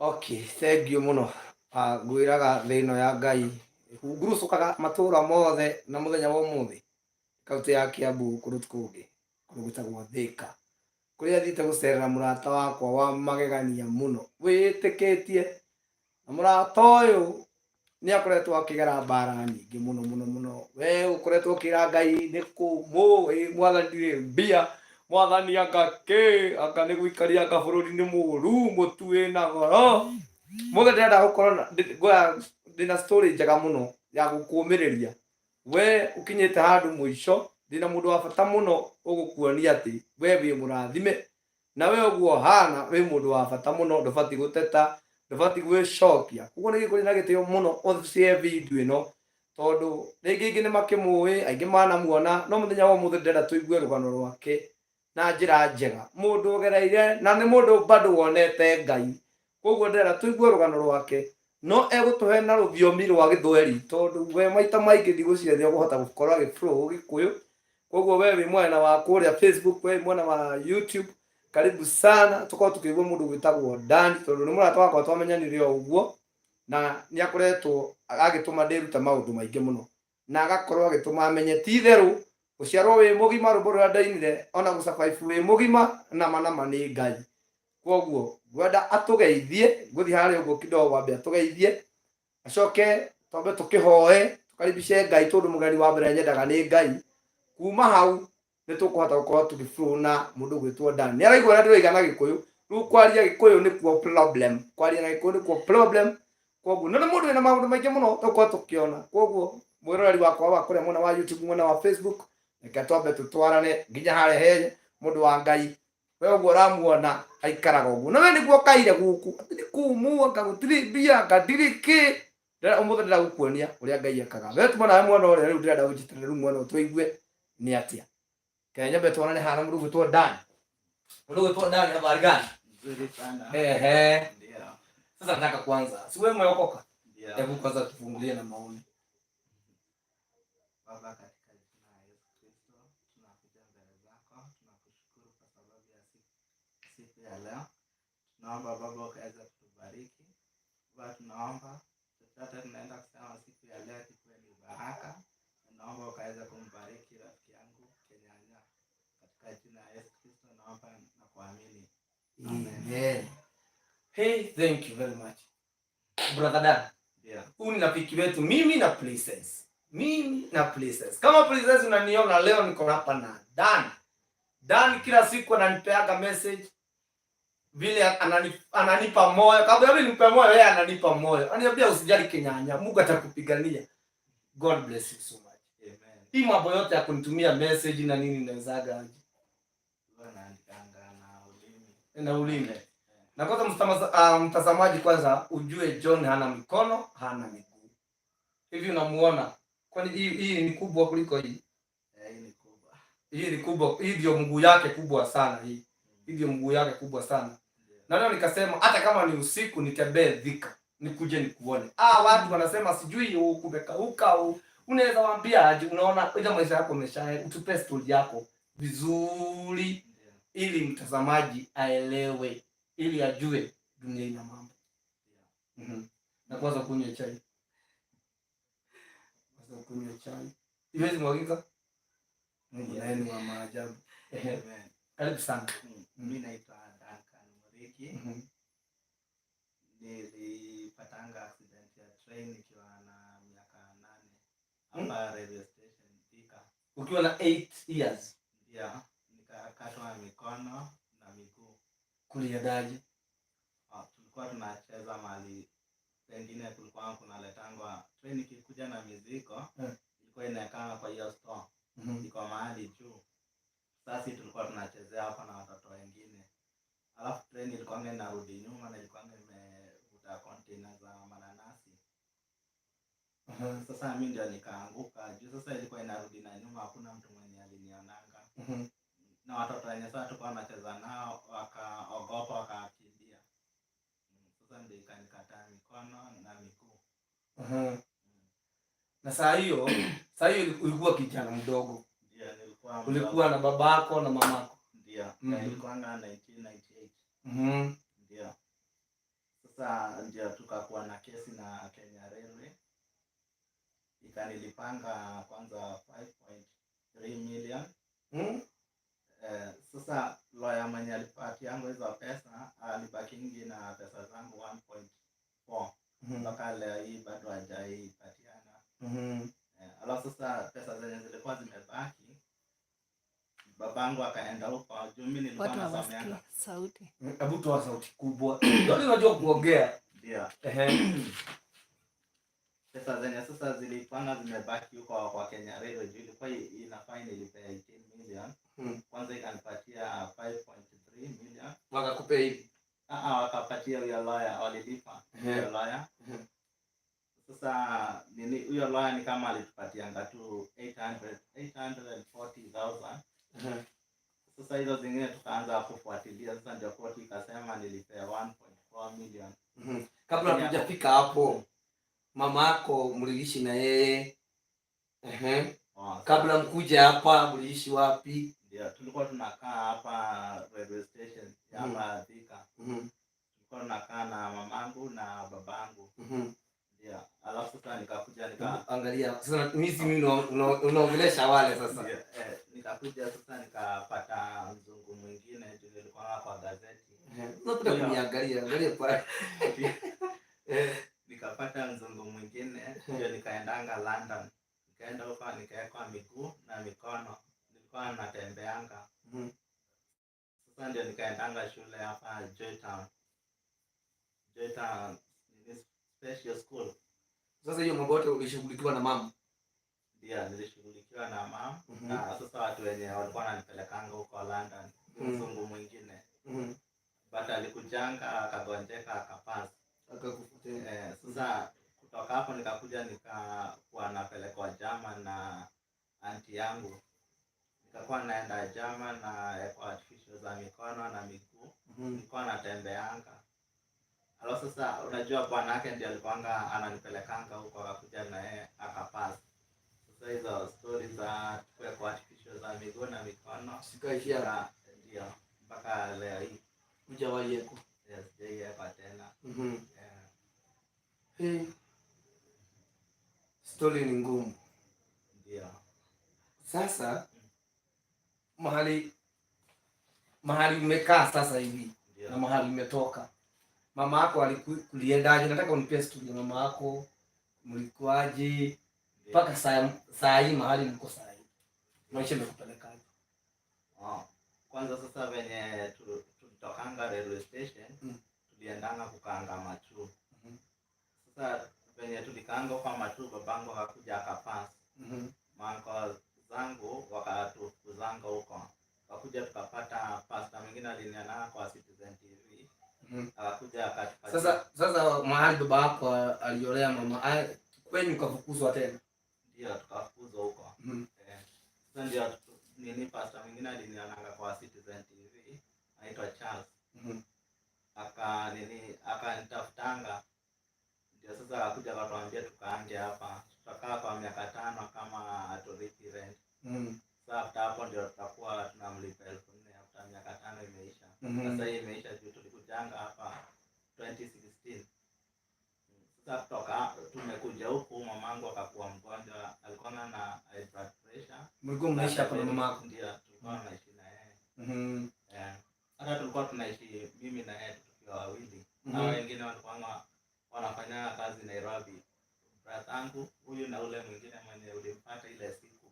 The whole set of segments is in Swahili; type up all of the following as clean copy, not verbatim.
Okay, thank you mũno. Ngwĩraga thĩ ĩno ya Ngai ĩhungurucũkaga matũũra mothe na mũthenya wa ũmũthĩ kaunti ya Kiambu kũndũ kũngĩ kũndũ gwĩtagwo Thika kũrĩa thiĩte gũcerera mũrata wakwa wa magegania mũno wĩtĩkĩtie na mũrata ũyũ nĩ akoretwo akĩgera mbara nyingĩ mũno mũno mũno. We ũkoretwo ũkĩra Ngai nĩ kũmũĩ mwathani ndirĩ mbia, mwathani anga kĩ, anga nĩ gũikaria anga bũrũri nĩ mũru, mũtu wĩna goro. Mũthĩ ndĩrenda gũkorwo ngoya ndĩna story njega mũno ya gũkũmĩrĩria we ũkinyĩte handũ mũico. Ndĩna mũndũ wa bata mũno ũgũkuonia atĩ we wĩ mũrathime na we ũguo hana wĩ mũndũ wa bata mũno, ndũbatiĩ gũteta, ndũbatiĩ gwĩcokia. Koguo nĩ gĩkũrĩ na gĩtĩo mũno ũcie video ĩno tondũ rĩngĩ aingĩ nĩ makĩmũĩ, aingĩ manamuona, no mũthenya wa ũmũthĩ ndĩrenda tũigue rũgano rwake na njĩra njega, mũndũ ũgereire na nĩ mũndũ bado wonete Ngai. Koguo ndĩrenda tũigue rũgano rwake, no egũtũhe na rũthiomi rwa Gĩthweri tondũ we maita maingĩ ndigwĩciria nĩ egũhota gũkorwo agĩ flow Gĩkũyũ. Koguo we wĩ mwena wa kũrĩa Facebook, we wĩ mwena wa YouTube, karibu sana tũkorwo tũkĩigua mũndũ gwĩtagwo Dani tondũ nĩ mũrata wakwa twamenyanire o ũguo na nĩ akoretwo agĩtũma ndĩrute maũndũ maingĩ mũno na agakorwo agĩtũma menye ti itherũ gũciarwo wĩ mũgima, rwĩmbo rũrĩa ndainire, ona gũsurvive wĩ mũgima nama nama nĩ Ngai. Koguo ngwenda atũgeithie, ngũthiĩ harĩa ũguo kidogo ambe atũgeithie, acoke twambe tũkĩhoe tũkaribice Ngai tondũ mũgeni wa mbere nyendaga nĩ Ngai. Kuma hau nĩ tũkũhota gũkorwo tũgĩflow na mũndũ gwĩtwo Dan. Nĩ araigua ũrĩa ndĩroiga na Gĩkũyũ, rĩu kwaria Gĩkũyũ nĩkuo problem, kwaria na Gĩkũyũ nĩkuo problem. Koguo na nĩ mũndũ wĩna maũndũ maingĩ mũno tũgũkorwo tũkĩona. Koguo mwĩroreri wakwa wa kũrĩa mwena wa YouTube, mwena wa Facebook, reke twambe tũtwarane nginya harĩa he mũndũ wa Ngai. We ũguo ũramuona aikaraga ũguo na we nĩguo kaire gũkũ atĩ nĩ kũmũ anga gũtirĩ mbia anga ndirĩ kĩ. Ũmũthĩ ndĩrenda gũkuonia ũrĩa Ngai ekaga. We tuma nawe mwena ũrĩa rĩu ndĩrenda ũnjĩtĩre rĩu mwena ũyũ tũigue nĩ atĩa. Kenya nyambe tuonane haha na mũndũ ũgwĩtwo Dan. Mũndũ ũgwĩtwo Dan, habari gani? Nzuri sana. Ehe. Ndio. Sasa nataka kwanza, si wewe umeokoka? Ndio. Hebu kwanza tufungulie na maombi. Baba, katika jina la Yesu Kristo, tunakuja mbele zako, tunakushukuru kwa sababu ya siku ya leo. Tunaomba Baba ukaweza kutubariki. Baba, tunaomba chochote tunaenda kusema siku ya leo kikuwe ni baraka. Naomba ukaweza kumbariki rafiki yangu Kenyanya. Katika jina la Yesu Kristo naomba na kuamini. Amen. Amen. Hey, thank you very much. Brother Dan. Ndio. Huyu ni rafiki wetu mimi na Princess. Mimi na Princess. Kama Princess unaniona leo niko hapa na Dan. Dan kila siku ananipeaga message vile ananipa moyo. Kabla mimi nimpe moyo, yeye ananipa moyo. Ananiambia usijali Kenyanya, Mungu atakupigania. God bless you so much. Amen. Hii mambo yote ya kunitumia message na nini nawezaga aje? Huwa naandikanga na ulimi. Na ulimi. Na kwanza mtazamaji, kwanza ujue John hana mikono, hana miguu. Hivi unamuona? Kwani hii ni kubwa kuliko hii? Eh, hii ni kubwa. Hii ni kubwa, hii ndio mguu yake kubwa sana hii. Hii ndio mguu yake kubwa sana. Na leo nikasema hata kama ni usiku nitembee Thika, nikuje nikuone. Watu wanasema sijui kumekauka au unaweza waambia aje, unaona ile maisha yako umesha, utupe story yako vizuri ili mtazamaji aelewe, ili ajue dunia ina mambo. Na kwanza kunywa chai. Kwanza kunywa chai. Iwezi mwagika? Mungu naye ni wa maajabu. Amen. Karibu sana. Mimi naitwa Duncan Muriki. Nilipatanga accident ya train nikiwa na miaka 8 hapa railway station Thika. Ukiwa na 8 years? Ndio, nikakatwa mikono na miguu. Kuliendaje? Tulikuwa tunacheza mahali pengine kulikuwa kunaletangwa train ikikuja na mizigo, ilikuwa inaekanga kwa hiyo store. Iko mahali juu. Sasa tulikuwa tunachezea hapo na watoto wengine. Alafu train ilikuwa inarudi nyuma na ilikuwa imevuta container za mananasi. Sasa mimi ndio nikaanguka juu. Sasa ilikuwa inarudi na nyuma, hakuna mtu mwenye alinionanga. Na watoto wenye sasa tulikuwa tunacheza nao wakaogopa wakakimbia. Sasa ndio ikanikataa mikono na miguu. Na saa hiyo ulikuwa kijana mdogo. Ndio, nilikuwa mdogo. Ulikuwa na babako na mamako. Ndio, ilikuwa na 1998. Ndio. Sasa ndio tukakuwa na kesi na Kenya Railway, ikanilipanga kwanza 5.3 million. Sasa lawyer mwenye alipatiangu hizo pesa alibakingi na pesa zangu 1.4 mpaka leo hii bado hajaipatiana. Alafu sasa pesa zenye zilikuwa zimebaki, babangu akaenda huko juu mimi nilikuwa Watu nasomeanga. hawasikii sauti. Hebu toa sauti kubwa. Ndio unajua kuongea. Ndio. Pesa zenye sasa zilipanga zimebaki huko kwa Kenya Railway juu ilikuwa inafaa nilipe 18 million. Kwanza ikanipatia 5.3 million. Wakakupea hivi. Ah, ah, wakapatia huyo lawyer, walilipa huyo lawyer. Sasa nini, huyo lawyer ni kama alitupatianga tu 800 840,000. Sasa hizo zingine tukaanza kufuatilia. Sasa ndio koti ikasema nilipe 1.4 million. Kabla hatujafika hapo, mama yako mliishi na yeye? Oh, Kabla mkuja hapa mliishi wapi? Ndio, tulikuwa tunakaa hapa railway station ya hapa Thika. Tulikuwa tunakaa na mamangu na babangu. Ndio. Alafu sasa nikakuja nika Angalia sasa, mimi si mimi unaongelesha wale sasa. Ndio, nikakuja sasa nikapata mzungu mwingine juu nilikuwa kwa gazeti. Unapenda kuniangalia, angalia pale. Nikapata mzungu mwingine ndio nikaendanga London. Nikaenda huko nikawekwa miguu na mikono. Nilikuwa natembeanga. Sasa ndio nikaendanga shule hapa Joytown. Joytown ni special school. Sasa hiyo mambo yote ulishughulikiwa na mama? Ndio, nilishughulikiwa na mam na sasa watu wenye walikuwa wananipelekanga huko London, mzungu mwingine. But alikujanga akagonjeka akapass. Akakufutia. Sasa kutoka hapo nikakuja nikakuwa napelekwa German na anti yangu. Nikakuwa naenda German na kwa artificial za mikono na miguu. Nilikuwa natembeanga. Alafu sasa unajua bwana yake ndiye alikuwanga ananipelekanga huko, akakuja na yeye akapass. Sasa hizo stori za kuwekwa artificial za miguu na mikono Sikaishia. Ndio mpaka leo hii. Hujawahi wekwa. Yes, sijaiwekwa tena. Yeah. Hey. Story ni ngumu. Ndio. Sasa mahali umekaa sasa hivi Ndio. na mahali umetoka, mama yako kuliendaje? Nataka unipie story ya mama yako, mlikuwaje mpaka saa hii mahali mko saa hii, maisha imekupelekaje? Oh. Kwanza sasa venye tulitokanga railway station tuliendanga kukaanga Matuu. Sasa venye tulikaanga kwa Matuu, babangu akakuja akapass. Mauncle zangu wakatufukuzanga huko, kakuja tukapata pasta mwingine aliniona kwa Citizen TV, akakuja akatupatia. Sasa mahali baba yako aliolea mama kwenyu ukafukuzwa tena? Ndio, tukafukuzwa huko. Sasa ndio nini, pasta mwingine alinionanga kwa Citizen TV anaitwa Charles, aka nini akanitafutanga, ndio sasa akakuja akatuambia tukaange hapa, tutakaa kwa miaka 5 kama hatulipi rent. Sasa after hapo ndio tutakuwa tunamlipa 4,000 after miaka 5 imeisha. Sasa hii imeisha juu tulikujanga hapa 2016. Sasa kutoka tumekuja huku mamangu akakuwa mgonjwa, alikuwa na high blood pressure. Mlikuwa mnaishi hapa na mama yako? Ndio, tulikuwa tunaishi na yeye. Eh, hata tulikuwa tunaishi mimi na yeye tukiwa wawili. Hao wengine walikuwa wanafanya kazi Nairobi. Brother yangu huyu na ule mwingine mwenye ulimpata ile siku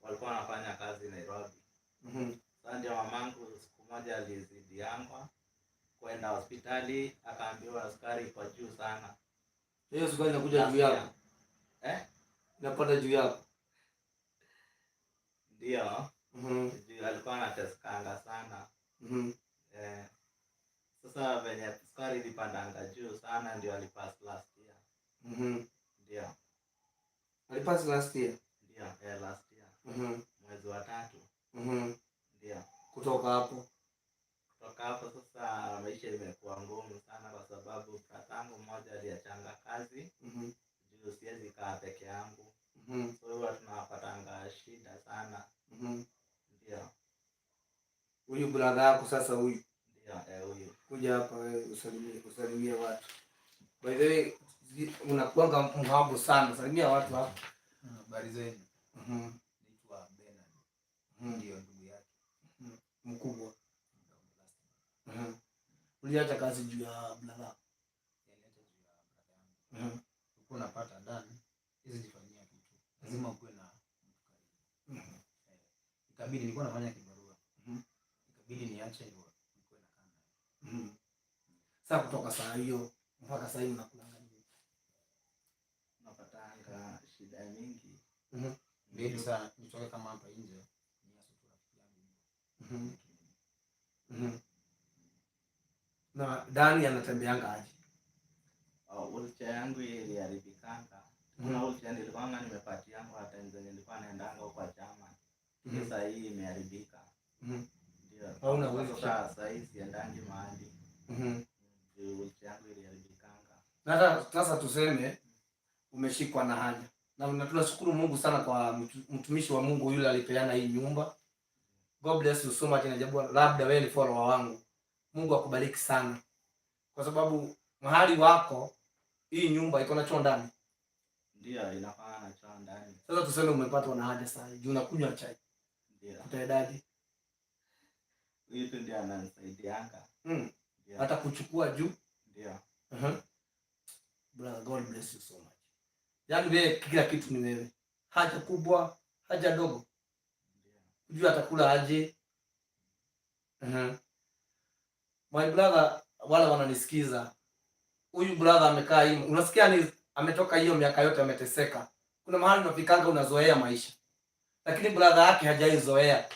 walikuwa wanafanya kazi Nairobi. Sasa ndio mamangu siku moja alizidiangwa kwenda hospitali, akaambiwa sukari iko juu sana. Hiyo sukari inakuja juu yako? Eh? Inapanda juu yako? Ndio. Juu alikuwa anatesekanga sana. Eh, sasa venye sukari ilipandanga juu sana ndio alipass last year. Ndio. Alipass last year? Ndio, last year. Mwezi wa 3. Ndio. Kutoka hapo? Kutoka hapo sasa maisha imekuwa ngumu sana kwa sababu bratangu mmoja aliachanga kazi. Juu siwezi kaa peke yangu. So huwa tunapatanga shida sana. Ndio. Huyu brother yako sasa huyu? Ndio, huyu. Kuja hapa wewe usalimie watu. By the way, unakuanga mhambo sana. Salimia watu hapa. Habari zenu. Naitwa Bernard. Ndio ndugu yake Mkubwa. Uliacha kazi juu ya brother? Niliacha juu ya brother yangu. Ulikuwa unapata ndani hizi jifanyia kitu. Lazima ukuwe na mtu karibu. Eh, ikabidi nilikuwa nafanya kibarua. Ikabidi niache ndio nikuwe nakaa naye. Sasa kutoka saa hiyo mpaka saa hii mnakulanga nini? Napatanga shida mingi. Mbili sana nitoke kama hapa nje niache tu rafiki yangu hivyo. Na Dani anatembeanga aje? Oh, wheelchair yangu iliharibikanga. Kuna wheelchair nilikuwanga nimepatiangwa hata zenye nilikuwa naendanga kwa chama. Sasa hii imeharibika. Ndio. Hauna wheelchair? Sasa hii siendangi mahali. Ndio wheelchair yangu iliharibikanga. Na hata sasa tuseme umeshikwa na haja na tunashukuru Mungu sana kwa mtumishi wa Mungu yule alipeana hii nyumba. God bless you so much. Na labda wewe ni follower wangu, Mungu akubariki sana, kwa sababu mahali wako hii nyumba iko na choo ndani. Ndio, inakuwa na choo ndani. Sasa tuseme umepatwa na haja sana, juu unakunywa chai, utaendaje? Huyu tu ndio ananisaidianga. Ndio. Hata kuchukua juu. Ndio. Brother, God bless you so much. Yaani wewe kila kitu ni wewe, haja kubwa, haja ndogo, Ndio. hujui atakula aje. My brother, wale wananisikiza, huyu brother amekaa hivi, unasikia ni ametoka hiyo miaka yote ameteseka. Kuna mahali unafikanga unazoea maisha, lakini brother yake hajaizoea.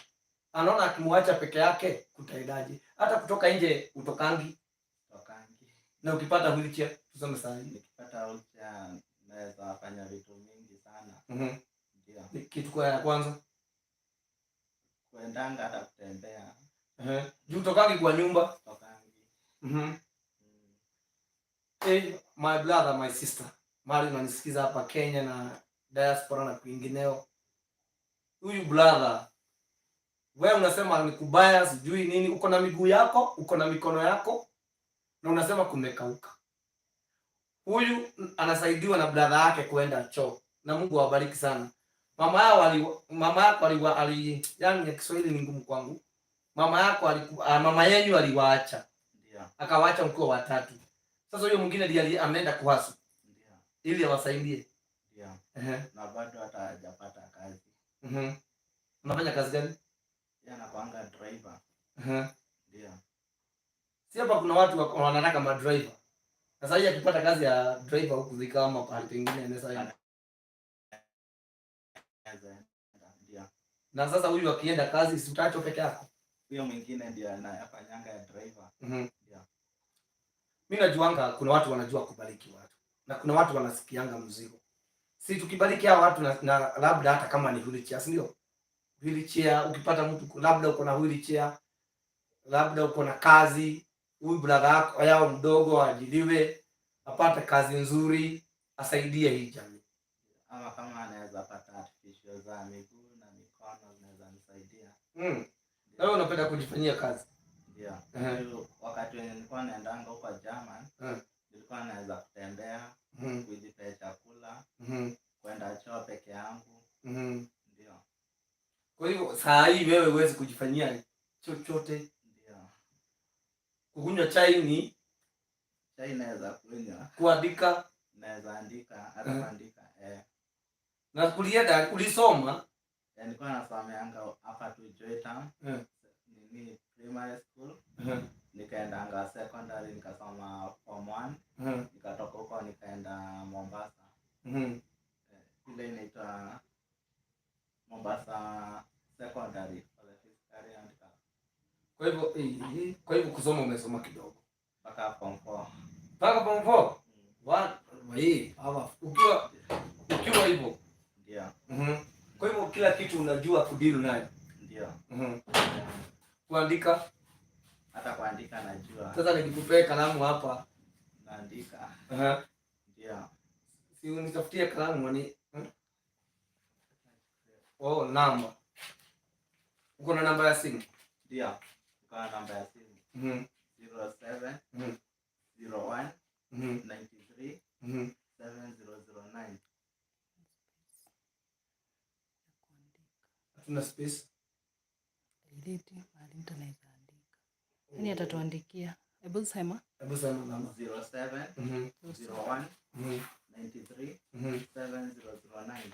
Anaona akimwacha peke yake kutaidaje? Hata kutoka nje utokangi, Tokangi. na ukipata wheelchair tuseme saa hii Nikipata wheelchair naweza fanya vitu mingi sana. Ndio. Ni kitu kwa ya kwanza Kuendanga hata kutembea. Juu utokangi kwa nyumba. Tokangi. Hey, my brother, my sister, mahali unanisikiza hapa Kenya na diaspora na kwingineo, huyu brother, wewe unasema ni kubaya, sijui nini, uko na miguu yako, uko na mikono yako na unasema kumekauka. Huyu anasaidiwa na brother yake kuenda choo, na Mungu awabariki sana. Mama yako ali, yani ya Kiswahili ni ngumu kwangu. Mama yenyu aliwaacha, Ndio. akawaacha mkiwa watatu. Sasa huyo mwingine ndiye ameenda kuhustle Ndio. ili awasaidie. Ndio. Na bado hata hajapata kazi. Unafanya kazi gani? Yeye anakuanga driver. Ndio. Si hapa kuna watu wanataka madriver. Sasa hii akipata kazi ya driver huku Thika ama pahali pengine anaweza enda. Anaweza enda. Ndio. Na sasa huyu akienda kazi, si utaachwa peke yako? Huyo mwingine ndio anafanyanga ya driver. Ndio. Mimi najuanga kuna watu wanajua kubariki watu na kuna watu wanasikianga mzigo. Si tukibariki hao watu na labda hata kama ni wheelchair, si ndio? Wheelchair, ukipata mtu labda uko na wheelchair, labda uko na kazi, huyu brother yako yao mdogo aajiriwe, apate kazi nzuri, asaidie hii jamii. Ama kama anaweza pata artificial za miguu na mikono zinaweza nisaidia. Na wewe unapenda kujifanyia kazi? Ndio. Ehe. Wakati wenye nilikuwa naendanga huko German, nilikuwa naweza kutembea, kujipea chakula, kwenda choo peke yangu. Ndio. Kwa hivyo saa hii wewe huwezi kujifanyia chochote? Ndio. Kukunywa chai ni Chai naweza kunywa. Kuandika? Naweza andika, hata kuandika. Eh. Na kulienda ulisoma? Eh, nilikuwa nasomeanga hapa tu Joy Town. Nini, primary school. Nikaendanga secondary, nikasoma form 1. Nikatoka huko nikaenda Mombasa. Eh, ile inaitwa Mombasa Secondary for the physically handicapped. Kwa hivyo kusoma umesoma kidogo. Mpaka form 4. Mpaka form 4? One, hii, hawa ukiwa hivyo. Ndio. Kwa hivyo kila kitu unajua kudeal nayo. Ndio. Kuandika? Hata kuandika najua. Sasa nikikupea kalamu hapa. Naandika. Ndio. Si unitafutie kalamu ni Oh, namba. Uko na namba ya simu? Ndio. Niko na namba ya simu. 07 01 93 7009. Hatuna space. Ileti mahali mtu anaweza andika. Yaani atatuandikia. Hebu sema. Hebu sema namba. 07 01 93 7009.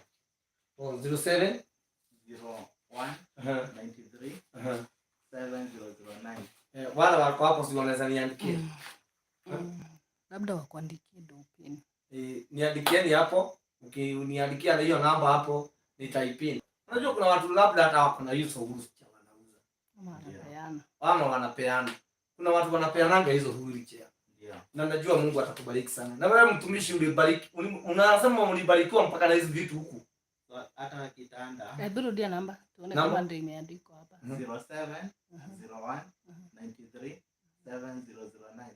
Oh, 07 01 93 7009. Eh, wale wako hapo si wanaweza niandikie. Labda wakuandikie ndio upin. Eh, niandikieni hapo. Ukiniandikia na hiyo namba hapo nitaipin. Unajua kuna watu labda hata wako na hizo wheelchair wanauza. Ama wanapeana. Ama wanapeana. Kuna watu wanapeananga hizo wheelchair. Ndio. Na najua Mungu atakubariki sana. Na wewe mtumishi ulibariki, unasema ulibarikiwa mpaka na hizi vitu huku. So, hata kitanda. Hebu rudia namba tuone Namba? kama ndio imeandikwa hapa. 07 01 93 7009.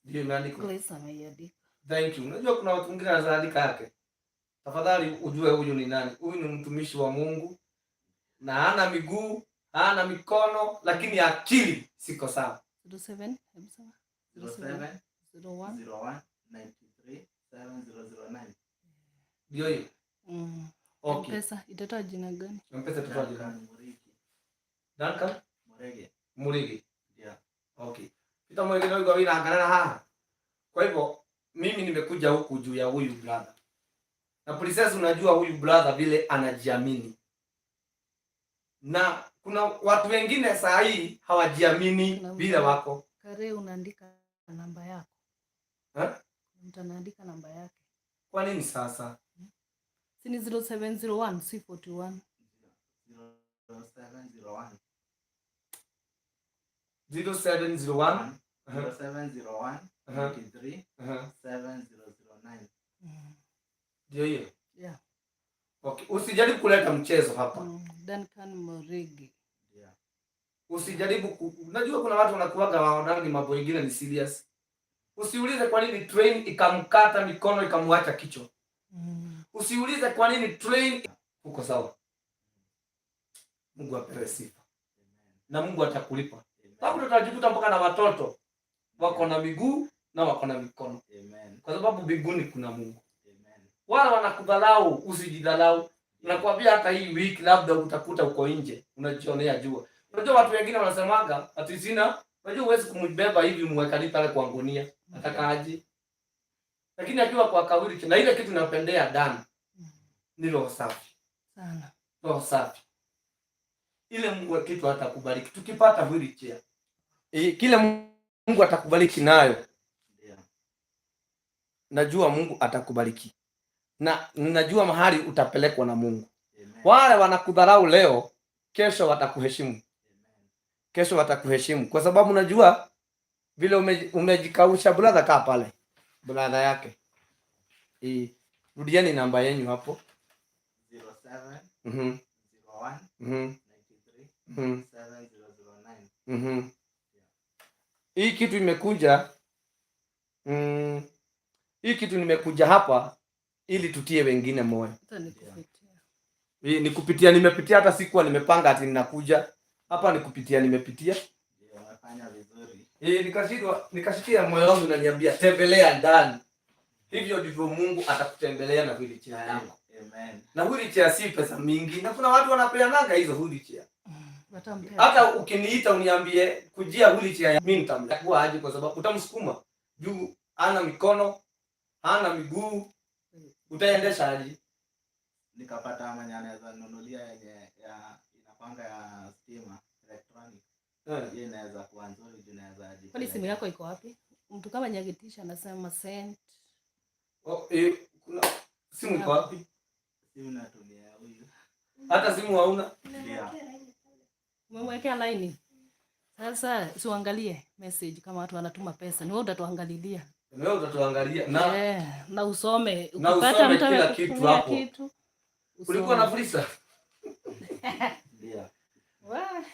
Ndio imeandikwa. Grace ameiandika. Thank you. Unajua kuna watu wengine wanaandika yake. Tafadhali ujue huyu ni nani. Huyu ni mtumishi wa Mungu na hana miguu, hana mikono, lakini akili siko sawa. 07, hebu sema. 07 01 01 93 7009. Ndio hiyo. Okay. Mpesa itatoa jina gani? Mpesa itatoa jina. Duncan Murigi. Duncan Murigi. Murigi. Ndio. Okay. Peter Murigi ndio yuko anaangalia haha. Kwa hivyo mimi nimekuja huku juu ya huyu brother. Na princess, unajua huyu brother vile anajiamini. Na kuna watu wengine saa hii hawajiamini Kuna vile wako. Kare, unaandika namba yako. Eh? Mtu anaandika namba yake. Kwa nini sasa? Si ni 0701 si 41. 0701. 0701 0701 93 7009. Ndio hiyo. Yeah. Okay, usijaribu kuleta mchezo hapa. Duncan Murigi. Ndio. Usijaribu unajua kuna watu wanakuwaga waonangi mambo mengine ni serious. Usiulize kwa nini train ikamkata mikono ikamwacha kichwa. Usiulize kwa nini train uko sawa. Mungu apewe sifa. Amen. Na Mungu atakulipa. Amen. Sababu tutajikuta mpaka na watoto wako na miguu na wako na mikono. Amen. Kwa sababu mbinguni kuna Mungu. Amen. Wala wanakudharau, usijidharau. Nakwambia hata hii wiki labda utakuta uko nje unajionea jua. Unajua watu wengine wanasemaga ati sina, unajua huwezi kumbeba hivi mwekani pale kwa ngunia, ataka aje. Lakini akiwa kwa kawili na ile kitu napendea Dan ni roho safi. Sana. Roho safi. Ile Mungu kitu atakubariki. Tukipata wheelchair. Kile Mungu atakubariki nayo. Ndio. Najua Mungu atakubariki. Na najua mahali utapelekwa na Mungu. Amen. Wale wanakudharau leo, kesho watakuheshimu. Amen. Kesho watakuheshimu kwa sababu najua vile umejikausha. Brother, kaa pale. Brother yake. Rudiani namba yenu hapo. 07 01 93 7009. Hii kitu imekuja, hii kitu nimekuja hapa ili tutie wengine moyo. Hata nikupitia. Hii ni kupitia, nimepitia, hata sikuwa nimepanga ati ninakuja hapa, ni kupitia nimepitia. Ndio, umefanya vizuri. Nikashindwa, nikashikia moyo wangu unaniambia tembelea ndani. Hivyo ndivyo Mungu atakutembelea na wheelchair yako. Amen. Na wheelchair si pesa mingi, na kuna watu wanapeanaga hizo wheelchair. Watampea. Hata ukiniita uniambie kujia wheelchair, mimi nitamchukua aje? Kwa sababu utamsukuma juu hana mikono, hana miguu, utaendesha aje? Nikapata mwenye anaweza nunulia yenye ya inakwanga ya stima electronic. Hiyo inaweza kuwa nzuri juu inaweza Kwani simu yako iko wapi? Mtu kama Nyagitisha anasema send. Oh, kuna simu iko wapi? Simu natumia huyu. Hata simu hauna? Ndio. Umemwekea line. Sasa si uangalie message kama watu wanatuma pesa. Ni wewe utatuangalilia. Wewe utatuangalia na Na usome. Na Ukipata usome mtu kila amekutumia kitu hapo. kitu, Ulikuwa na usome. freezer? Ndio. Wah.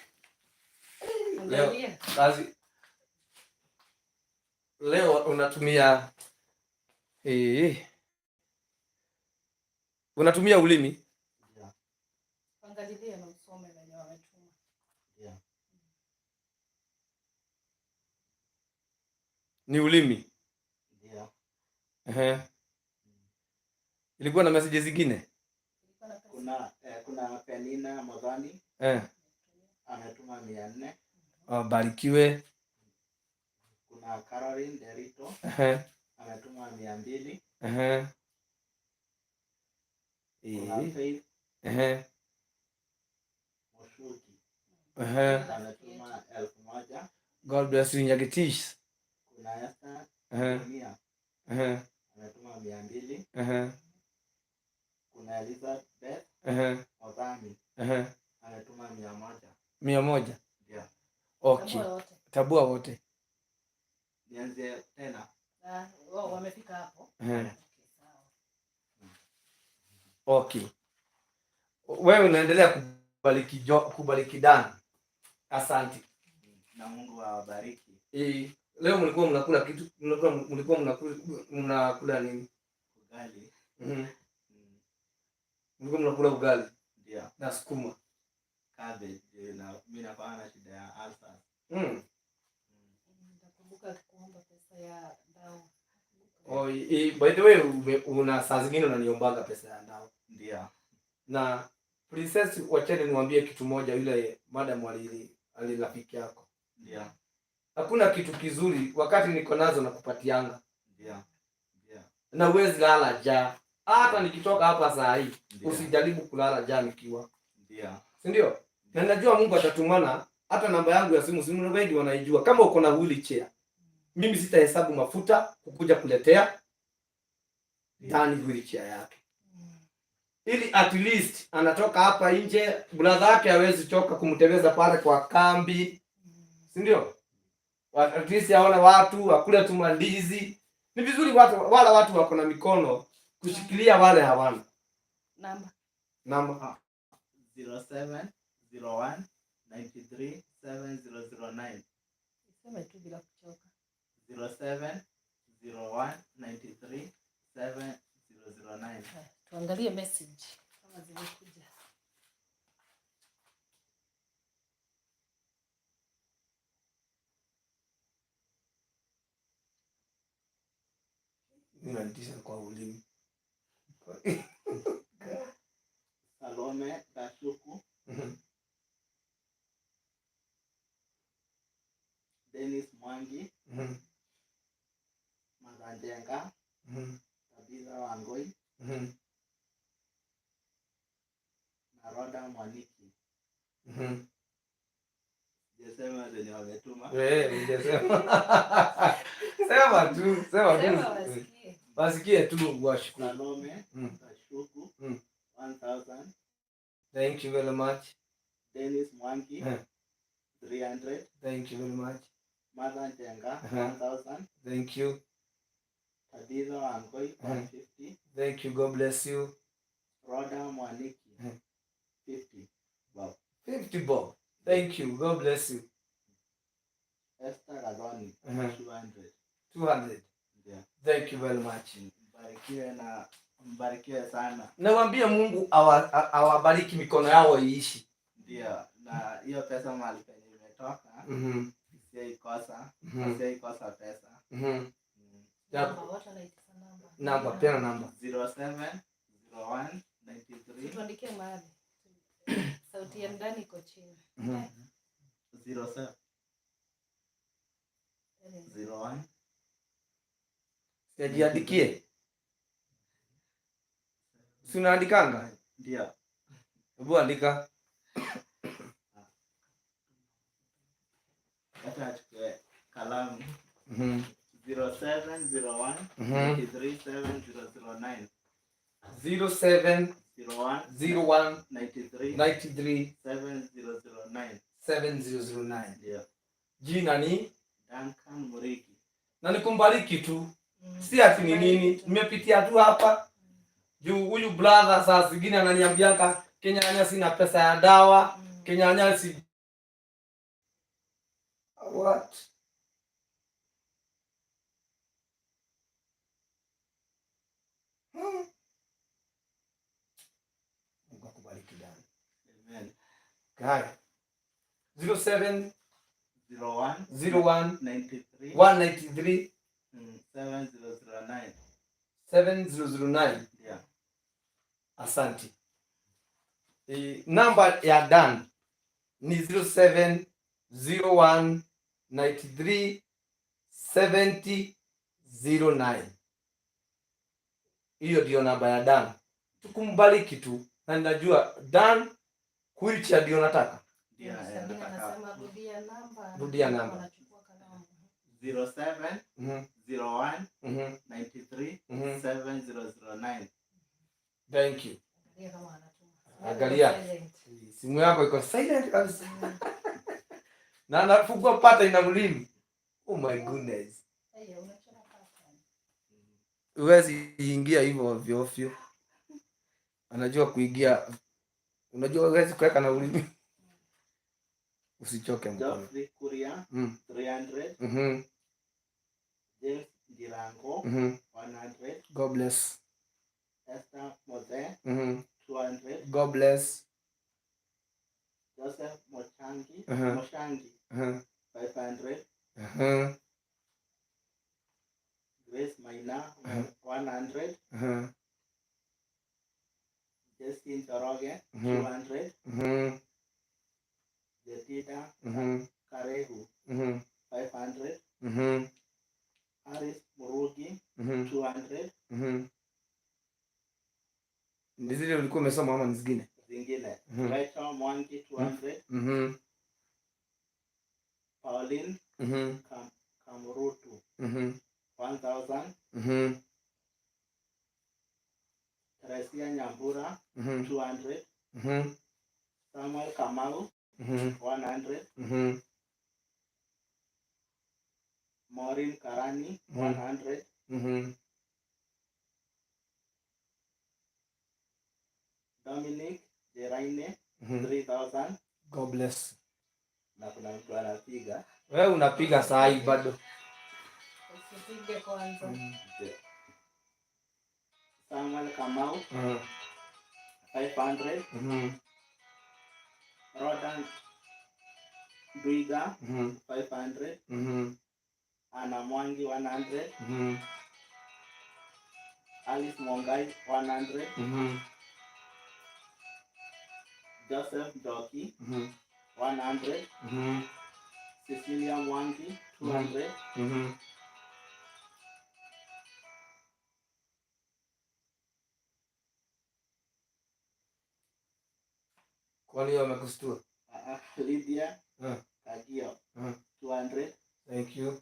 Leo, Angalia. kazi. Leo unatumia ulimi? Ndio. Angalilia na usome venye wametuma. Ndio. Ni ulimi. Ndio. Ehe. Ilikuwa na message zingine? Kuna Penina Modhani ametuma 400. Wabarikiwe. Kuna Caroline Derito ametuma 200. Kuna Faith Mushuki ametuma 1000. God bless you, Nyagitish. Kuna Esther Mia ametuma 200. Kuna Elizabeth Odhani ametuma 100. 100. Ndio. Okay. Tabua wote. Nianze tena. Wamefika hapo. Okay. Wewe unaendelea kubariki Dan. Asante. Na Mungu awabariki. Leo mlikuwa mnakula kitu, mlikuwa mnakula nini? Ugali. Mlikuwa mnakula ugali? Ndio. Na sukuma. Cabbage, na mimi nakuwa na shida ya ulcer. Nakumbuka kuomba pesa ya ndao. Oh, by the way, una saa zingine unaniombaga pesa ya ndao. Ndio. Na Princess, wacheni niwaambie kitu moja, yule madam alirafiki yako. Ndio. Hakuna kitu kizuri wakati niko nazo nakupatianga. Ndio. Ndio. Na huwezi lala njaa. Hata nikitoka hapa saa hii, Ndio. usijaribu kulala njaa nikiwa. Ndio. Si ndio? Na najua Mungu atatumana hata namba yangu ya simu, simu wengi wanaijua. Kama uko na wheelchair, mimi sitahesabu mafuta kukuja kuletea ndani wheelchair yake. Ili at least anatoka hapa nje, brother yake hawezi choka kumtembeza pale kwa kambi. Si ndio? At least aone watu, akule tu mandizi. Ni vizuri watu, wala watu wako na mikono kushikilia wale hawana. Namba. Namba. 0701 93 7009. Sema tu bila kuchoka. 0701 93 7009. Tuangalie message kama zimekuja. Unanitisha kwa ulimi. Salome Gashuku. Dennis Mwangi. Mazanjenga. Tabitha Wangoi. Na Roda Mwaniki. Sijasema zenye wametuma. Wewe hujasema. Sema tu, sema tu. Sema wasikie. Wasikie tu washukuru. Salome Gashuku. 1000. Thank you very much. Dennis Mwangi. 300. Thank you very much. Martha Njenga, 1000. Thank you. Tabitha Wangoi, 150. Thank you. God bless you. Roda Mwaniki, 50. Bob. 50 bob. Thank you. God bless you. Esther Gathoni, 200. 200. Yeah. Thank you very much. Mbarikiwe na mbarikiwe sana. Nawaambia Mungu awabariki mikono yao iishi. Ndio, na hiyo pesa mahali penye imetoka, isiyoikosa, isiyoikosa pesa. Namba, watu wanaitisha namba. Namba, peana namba. 07 01 93. Tuandikie mahali. Sauti ya ndani iko chini. 07 01. Sijiandikie. Si unaandikanga? Ndio. Hebu andika. Acha achukue kalamu. 07 01 93 7009. 07 01 01 93 93 7009. 7009. Ndio. Jina ni Duncan Murigi. Na nikumbariki tu. Si ati ni nini, nimepitia tu hapa. Juu huyu brother saa zingine ananiambianga Kenyanya sina pesa ya dawa, Kenyanya si what? Mungu akubariki Dan. Amen. Haya. 07 01 01 93 193 7009. 7009. Yeah. Asante. Namba ya Dan ni 0701 93 70 09. Hiyo ndio namba ya Dan. Tukumbariki tu, na ninajua Dan wheelchair ndio nataka. Ndio, Sabina nataka. anasema rudia namba. Rudia namba. Wanachukua kalamu. 07 01 93 7009. Thank you. Angalia kama anatuma. Angalia. Silent. Simu yako iko silent kabisa. Na anafungua pata ina mlimi. Oh my goodness. Hey, unachora pattern. Huwezi ingia hivyo ovyo ovyo. Anajua kuingia. Unajua huwezi kuweka na ulimi. Usichoke mkono. Geoffrey Kuria 300. James Ndirango 100. God bless. Esther Moze 200. God bless. Joseph Mochangi Moshangi 500. Grace Maina 100. Justin Njoroge 200. Jetida Karehu 500. Harris Murugi 200. Ni zile ulikuwa umesoma ama ni zingine? Zingine. Rachel Mwangi 200. Pauline Kamurutu 1000. Teresia Nyambura 200. Samuel Kamau 100. Maureen Karani 100. Dominic Jeraine 3000. God bless. Na kuna mtu anapiga. Wewe unapiga saa hii bado. Usipige kwanza. Samuel Kamau 500. Rodan Ndwiga 500. Anna Mwangi 100. Alice Mongai 100. Joseph Njoki 100. Cecilia Mwangi 200. Kwani hiyo amekustua? Lydia Kagio 200. Thank you.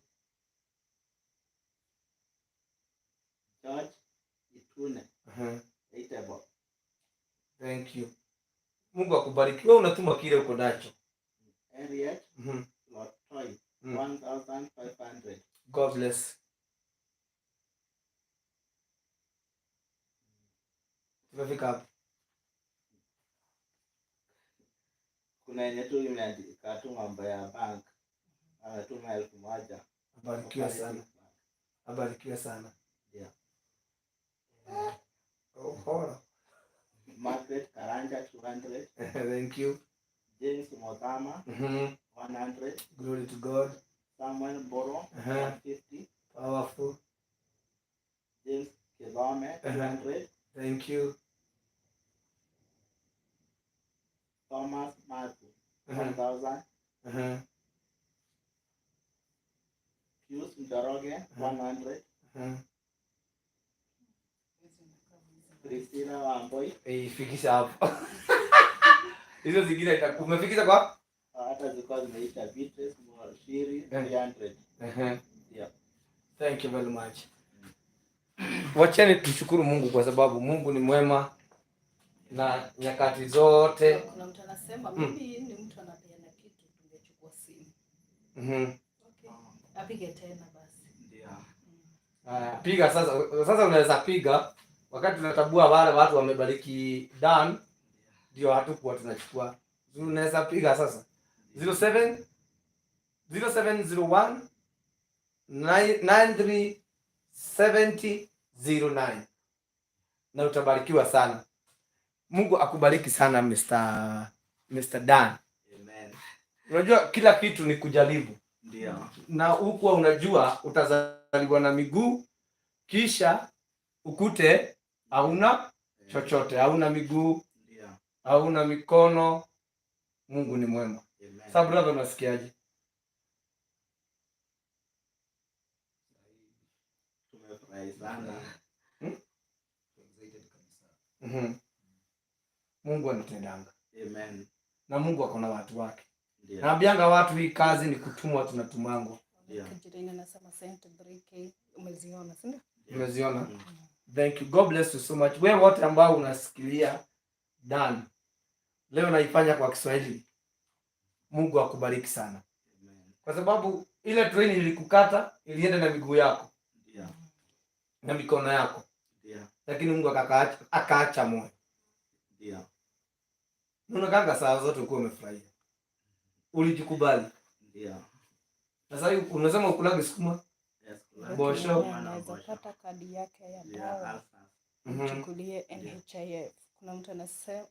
George Itune 80. Thank you. Mungu akubariki. Wewe unatuma kile uko nacho. Harriet Lotoi 1500. God bless. Tumefika hapo. Kuna yenye tu imeandika tu mambo ya bank. Ametuma 1000. Abarikiwe sana. Abarikiwe sana. Yeah. Oh, hora. Margaret Karanja 200. Thank you. James Mothama 100. Glory to God. Samuel Mboro 150. Powerful. James Kidhome 200. Thank you. Thomas Matthew 1000. Pius Njoroge 100. Priscilla Wamboi. Fikisha hapo. Hizo zingine umefikisha kwa? Hata zilikuwa zimeisha. Beatrice Moshiri 300. Yeah. Thank you very much. Wacheni tushukuru Mungu kwa sababu Mungu ni mwema na nyakati zote. Kuna mtu anasema mimi ni mtu anapeana kitu, tungechukua simu. Okay. Apige tena basi. Ndio. Piga sasa. Sasa unaweza piga wakati tunatabua wale watu wamebariki Dan, ndio hatukuwa tunachukua. Unaweza piga sasa. 07 0701 93 70 09 na utabarikiwa sana. Mungu akubariki sana Mr. Dan. Amen. Unajua kila kitu ni kujaribu. Ndio. Na hukuwa unajua utazaliwa na miguu kisha ukute hauna chochote, hauna miguu, Ndio. hauna mikono. Mungu ni mwema. Amen. Sasa brother, unasikiaje? Tumefurahi sana. Excited kabisa. Mungu anatendanga Amen. na Mungu ako na watu wake. Ndio. Naambianga watu hii kazi ni kutumwa, tunatumangwa. Ndio. Jirani anasema sent 3K, umeziona, si ndio? Umeziona? Mm. Thank you. God bless you so much. Wewe wote ambao unasikilia Dan, leo naifanya kwa Kiswahili. Mungu akubariki sana, Amen. kwa sababu ile train ilikukata ilienda na miguu yako Ndio. na mikono yako, Ndio. lakini Mungu akaacha moyo. Ndio. Unakanga saa zote ukuwa umefurahia, ulijikubali. Ndio. Na sasa hivi unasema ukulage sukuma. Yes, kuna- Bosho. kuna Anaweza bosho. pata kadi yake ya Ndio, dawa ulcers. mchukulie NHIF. Kuna mtu anasema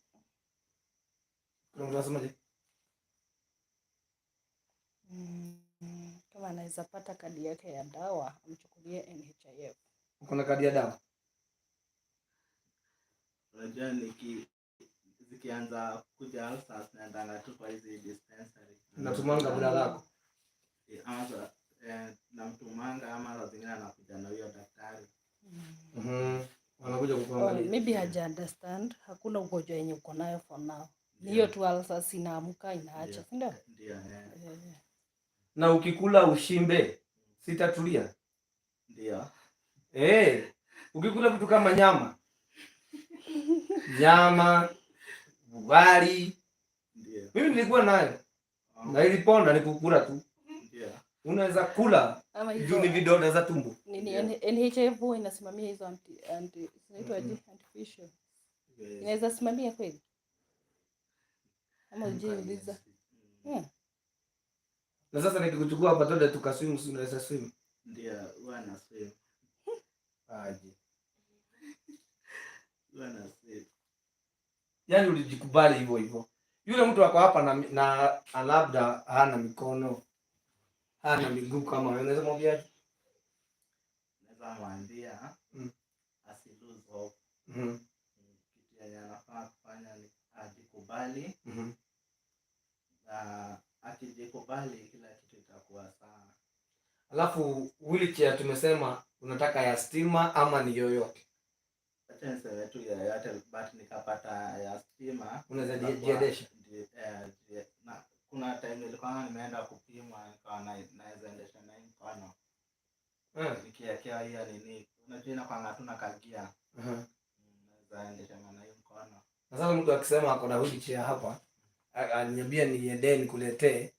Kuna mtu anasemaje? Kama anaweza pata kadi yake ya dawa amchukulie NHIF. Uko na kadi ya dawa? Unajua zikianza kuja ulcers naendanga tu kwa hizi dispensary. Natumanga brother yako. Ama namtumanga ama saa zingine anakuja na huyo daktari. Wanakuja Oh, kukuangalia. maybe haja understand hakuna ugonjwa yenye uko nayo for now. Ni hiyo tu ulcers inaamka inaacha, Ndio. si ndio? Ndio, eh. Na ukikula ushimbe sitatulia. Ndio. Ukikula vitu kama nyama, nyama, ugali, Ndio. mimi nilikuwa nayo Oh, na iliponda, ni kukula tu. Ndio. Unaweza kula Ama juu hizo ni vidonda za tumbo. nini Ndio. NHIF huwa inasimamia hizo anti zinaitwa aje? Antificial. Yes. Inaweza simamia kweli? Ama hujiuliza? Na sasa nikikuchukua hapa twende tukaswim, si unaweza swim? Ndio, huwa na swim. Aje. Huwa na swim. Yaani ulijikubali hivyo hivyo. Yule mtu ako hapa na labda hana mikono, hana miguu kama wewe, unaweza mwambia aje? Naweza mwambia asi lose hope. Kitu yenye anafaa kufanya ni ajikubali, na akijikubali kila kitu itakuwa sawa. Alafu wheelchair tumesema unataka ya stima ama ni yoyote? Acha niseme tu yoyote, but nikapata ya stima Unaweza jiendesha? Na kuna time nilikuwa nimeenda kupimwa nikawa naweza endesha na hii mkono nikiwekewa hiyo nini, unajua inakuanga tu na kagia, naweza endesha na hii mkono. Na sasa mtu akisema ako na wheelchair hapa, aniambia niendee nikuletee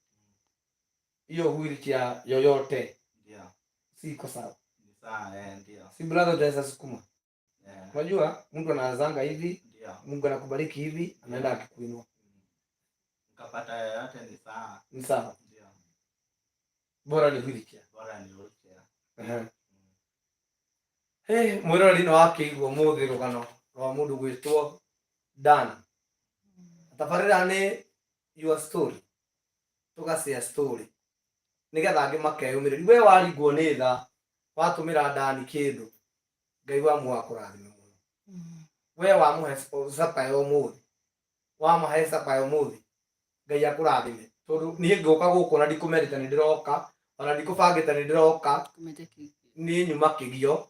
hiyo wheelchair yoyote, Ndio. si iko sawa? Ni sawa, eh, ndio. Si brother, utaweza sukuma? Eh, Unajua mtu anaanzanga hivi, ndio. Mungu anakubariki hivi, anaenda akikuinua. Nikapata yoyote ni sawa. Ni sawa. Ndio. Bora ni wheelchair. Bora ni wheelchair. Hey, mwiroreri no wakĩigua ũmũthĩ rũgano rwa mũndũ gwĩtwo Dan. Tabarĩra nĩ your story, tũgacĩa story nĩgetha angĩ makeyũmĩrĩria. We waringwo nĩ tha watũmĩra Dani kĩndũ, Ngai wa muoyo akũrathime mũno. We wamũhe capa ya ũmũthĩ, wamahe capa ya ũmũthĩ, Ngai akũrathime, tondũ niĩ ngũka gũkũ na ndikũmerĩte nĩ ndĩroka, ona ndikũbangĩte nĩ ndĩroka. Niĩ nyuma kĩgio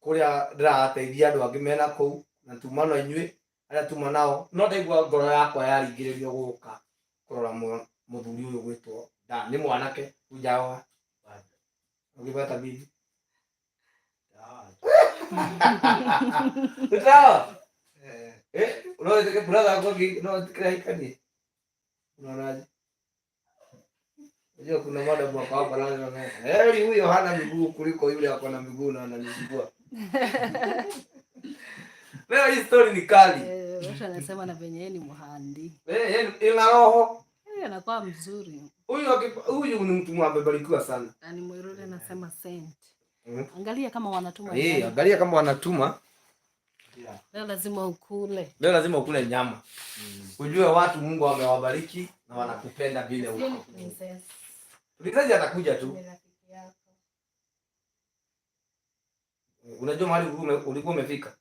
kũrĩa ndĩrateithia andũ angĩ mena kũu na tuma na inyuĩ arĩa tuma nao, no ndaigua ngoro yakwa yaringĩrĩrio gũka kũrora mũthuri ũyũ gwĩtwo Dan. Nĩ mwanake ujaoa ũgĩbata bibi utaoa? Eh, unaona brother wako no wetĩkĩra unaonaje? Unajua kuna madam wako hapa lazima na heri huyo hana miguu kuliko yule ako na miguu na ananisumbua. Leo hii story ni kali. Eh, watu anasema na venye yeye ni muhandi. Eh, yeye ina roho. Yeye anakuwa mzuri. Huyu ni mtu amebarikiwa sana. Na ni Mwiruri anasema sent. Angalia kama wanatuma. Eh, nyama. angalia kama wanatuma. Yeah. Leo lazima ukule. Leo lazima ukule nyama. Ujue watu Mungu amewabariki na wanakupenda vile Sio ni uko. princess. Tulizaji atakuja tu. Ni rafiki yako. Unajua mahali ulikuwa umefika.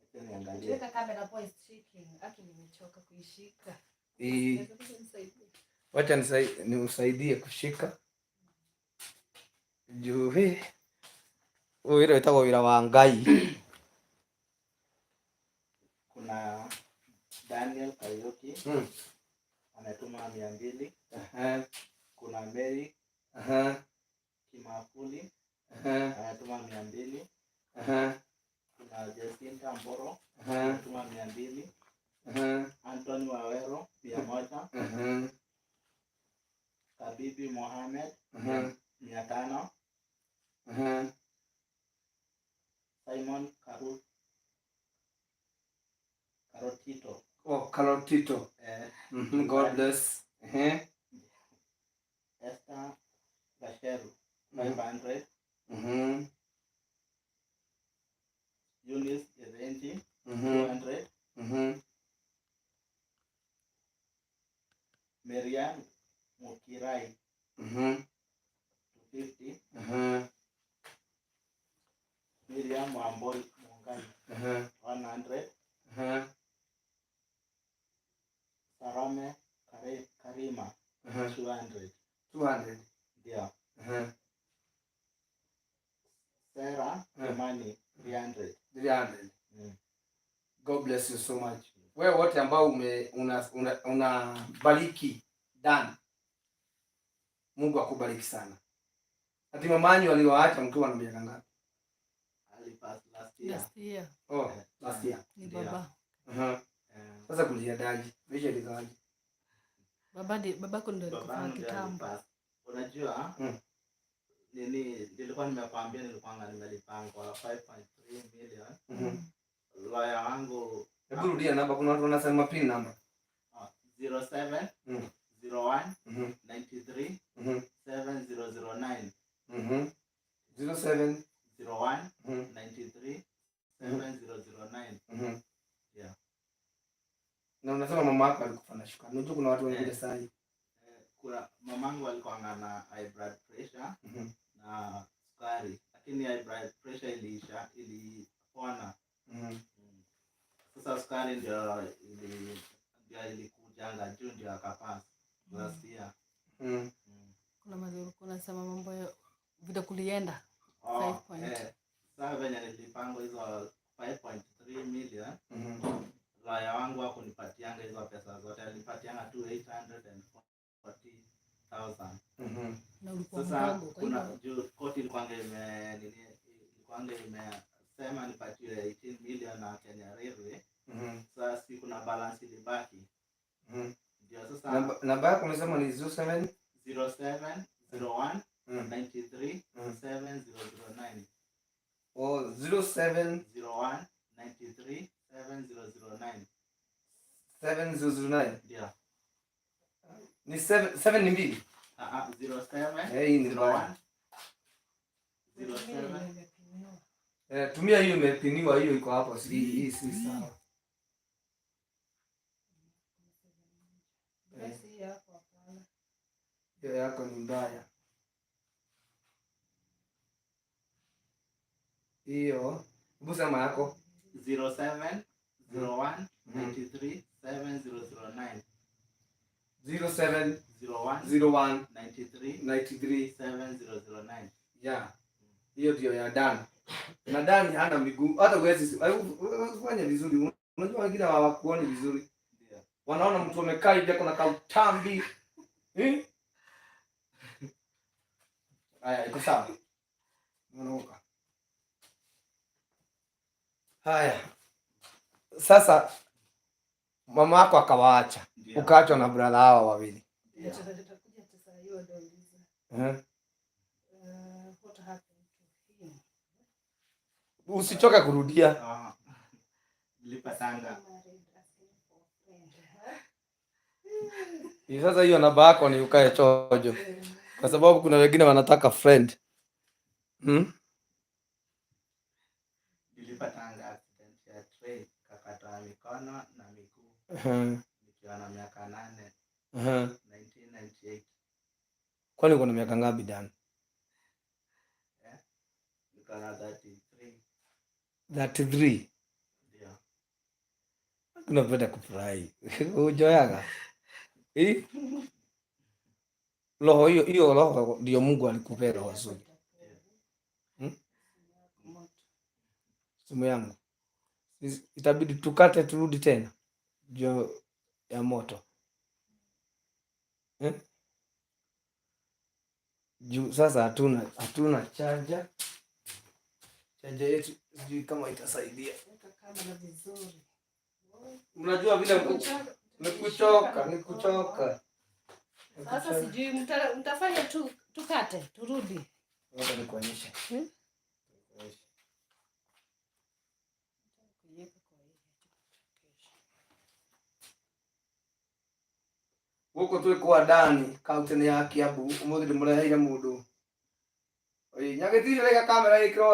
Acha niangalie. Tuweka kamera poa is shaking. Aki nimechoka kuishika. Eh, Naweza nisaidie? Wacha niusaidie kushika. Juu hii wĩra wĩtagwo wĩra wa Ngai. Kuna Daniel Kariuki ametuma 200. Kuna Mary Kimafuli ametuma 200. Kuna Jacinta Mboro ametuma 200. Anthony Wawero 100. Kabibi Mohamed 500. Simon Karotito. Oh, Karotito. God bless. Esther Gasheru 500. Eunice Erenji 200. Marian Mukirai 250. Miriam Wamboi Mungai 100. Sarame Karima 200. 200. Ndio. Sarah Kimani 300. 300. Mm. God bless you so much. Wewe wote ambao ume una, una, una bariki Dan, Mungu akubariki sana. Ati mamanyu aliwaacha mkiwa na miaka ngapi? Alipass last year. Last year. Oh, last year. Ni Ndio. baba. Sasa kuliendaje? Maisha ilikawaje? Baba ndi babako ndo alikufa Babangu ndiye kitambo. alipass. Unajua nini, nilikuwa nimekwambia nilikuwa nimelipangwa 5.3 million. Lawyer wangu. Hebu rudia namba, kuna watu wanasema pin number. 07 01 93 7009. 07 01 93 7009. Yeah. Na unasema mama yako alikufa na shuka. Unajua kuna watu wengine saa hii. Kuna mamangu alikuwa na high blood pressure na sukari, lakini high blood pressure iliisha, ilipona. Sasa sukari ndio ilikujanga juu ndio akapass last year. Kuna mazuri, kuna sema mambo ya vile kulienda. Oh, Five point. Sasa venye nilipangwa hizo 5.3 million, lawyer wangu hakunipatianga hizo pesa zote, alinipatianga tu 840,000. Na ulikuwa Sasa mdogo kwa kuna hivyo. juu koti ilikuwanga ime nini, ilikuwanga imesema nipatiwe 18 million na Kenya Railway. Sasa si kuna balance ilibaki. Ndio sasa. Namba yako umesema ni 07 07 01 93 7009. Oh, 07 01 93 7009. 7009. Ndio. Ni 7 7 ni mbili. Ah ah, 07 Eh, hii ni mbaya. 01 07. Eh, tumia hiyo imepiniwa, hiyo iko hapo, si hii si sawa. Basi hii yako hapana. Hiyo yako ni mbaya. Hiyo, hebu sema yako. 07 01 93 7009. 07 01 01 93 93 7009. Yeah. Hiyo ndio ya Dan. Na Dan hana miguu. Hata huwezi fanya vizuri. Unajua wengine hawakuoni vizuri. Ndio. Wanaona mtu amekaa hivi ako na kautambi. Eh? Haya, iko sawa. Unaoka. Haya. Sasa mama yako akawaacha. Ndio. Ukaachwa na brother hawa wawili. Ndio. Tutakuja tu saa hiyo ndio uliza. Eh? What happened to him? Usichoke kurudia. Ah, nilipatanga Married, asking for friend. Sasa hiyo namba yako ni ukae chojo, kwa sababu kuna wengine wanataka friend. Nilipatanga accident ya train, kakatwa mikono na miguu nikiwa na miaka 8, 1998. Kwani uko na miaka ngapi, Dan? Niko na 33. 33? Ndio. Unapenda kufurahi. Ujoyaga. Eh? Roho hiyo hiyo roho ndio Mungu alikupea roho nzuri. Simu yangu. Itabidi tukate turudi tena. Juu ya moto. Eh? Juu sasa hatuna charger. Charger yetu sijui kama itasaidia. Weka kamera vizuri. Unajua vile ni kuchoka, ni kuchoka. Ni Sasa kuchoka. sijui mtafanya tu tukate turudi. Ngoja nikuonyeshe. Hmm? Nikuonyeshe. Kuiweka kwa hii kesho. Gũkũ twĩ kwa Dani kaunti-inĩ ya Kiambu. Ũmũthĩ ndĩmũreheire mũndũ. Ĩ, nyagĩtirĩ rĩga kamera ĩkĩrwo.